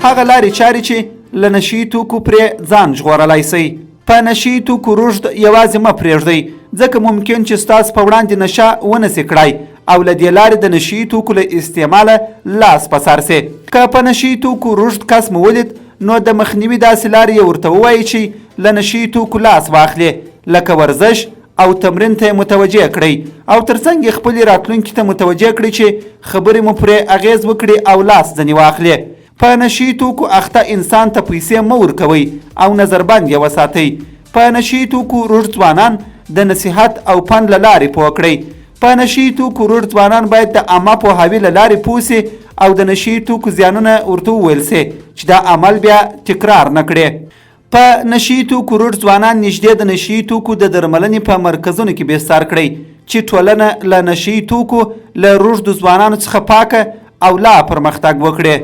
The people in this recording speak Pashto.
هغه لارې چارې چې له نشي توکو پرې ځان ژغورلای شئ. په نشي توکو روږد یوازې مه پرېږدئ، ځکه ممکن چې ستاسو په وړاندې نشه ونه سي کړای او له دې لارې د نشي توکو له استعماله لاس په سر سي. که په نشي توکو روږد کس مو ولید، نو د مخنیوي داسې لارې یې ورته ووایئ چې له نشي توکو لاس واخلي، لکه ورزش او تمرین ته یې متوجه کړئ او ترڅنګ یې خپلې راتلونکي ته متوجه کړئ چې خبرې مو پرې اغېز وکړي او لاس ځنې واخلي. په نشي توکو اخته انسان ته پیسې مه ورکوئ او نظربند یې وساتئ. په نشي توکو روږد ځوانان د نصیحت او پند له لارې پوه کړئ. په نشي توکو روږد ځوانان باید د عامه پوهاوي له لارې پوه سي او د نشي توکو زیانونه ورته وویل سي چې دا عمل بیا تکرار نه کړي. په نشي توکو روږد ځوانان نږدې د نشي توکو د درملنې په مرکزونو کې بستر کړئ چې ټولنه له نشي توکو له روږدو ځوانانو څخه پاکه او لا پرمختګ وکړي.